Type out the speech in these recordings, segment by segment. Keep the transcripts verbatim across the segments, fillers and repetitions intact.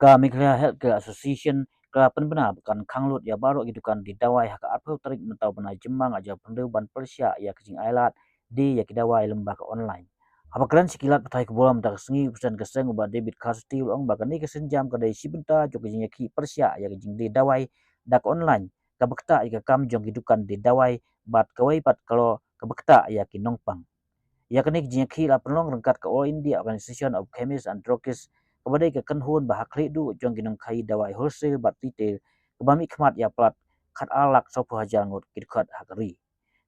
Ka Meghalaya Healthcare Association ka la pynbna ba kan khang lut ïa baroh ki dukan die dawai ha ka arphew tarik mynta u bnai Jymmang ar hajar phew hynriew ban pyrshah ïa ka jingailad die ïa ki dawai lyngba ka online. Haba kren sha ki lad pathai khubor mynta ka sngi, u President ka seng u Bah David Kharsuti u la ong ba kane ka sienjam ka dei shi bynta jong ka jingïakhih pyrshah ïa ka jingdie dawai da ka online, kaba ktah ïa ka kam jong ki dukan die dawai bad kawei pat ka law kaba ktah ïa ki nongpang. Ïa kane ka jingïakhih la pynlong ryngkat ka All India Organisation of Chemists and Druggists, kaba dei ka kynhun ba ha khlieh duh jong ki nongkhaïi dawai wholesale bad retail, kaba mihkhmat ïa palat khatar lak sawphew hajar ngut ki dkhot ha ka ri.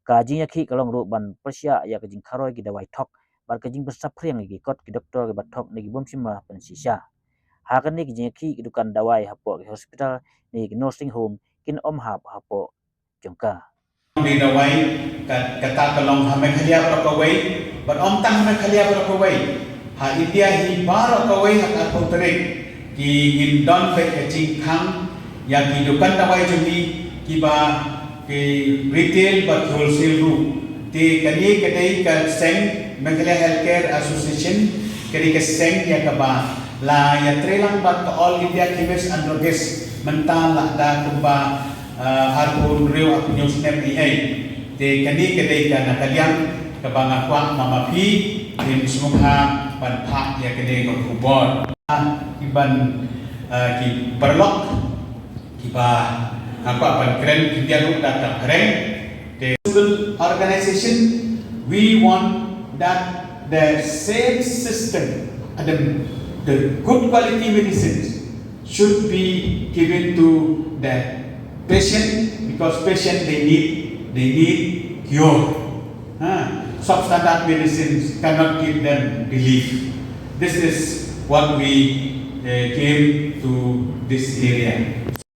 Ka jingïakhih ka long ruh ban pyrshah ïa ka jingkharoi ki dawai thok bad ka jingpynsaphriang ïa ki kot ki doktor kiba thok ne ki bym shim la pynshisha. Ha kane ka jingïakhih ki dukan dawai hapoh ki hospital ne ki nursing home kin ym hap hapoh jong ka. Die dawai ka, kata ka long ha Meghalaya baroh kawei, bad ym tang ha Meghalaya baroh kawei, ha India hi baroh kawei ha ka arphew tarik ki ngin don beit ka jingkhang ïa ki dukan dawai jong ngi kiba ki retail bad wholesale ruh. Te kane ka dei ka seng Meghalaya Healthcare Association, ka dei ka seng ïa kaba la ïatreilang bad ka All India Chemists and Druggists mynta la da kumba, eh, arphew hynriew arphew hynñiew snem ei ei. Te kane ka dei ka na ka liang kaba nga kwah ba ma phi phin sngewbha ban phah ïa kane ka khubor. Ki ban, eh, ki paralok kiba nga kwah ban kren khyndiat ruh da ka phareng. The civil organization, we want that the same system, and the, the good quality medicines should be given to the patient, because patient, they need, they need cure. Huh? Substandard medicines cannot give them relief. This is what we, uh, came to this area.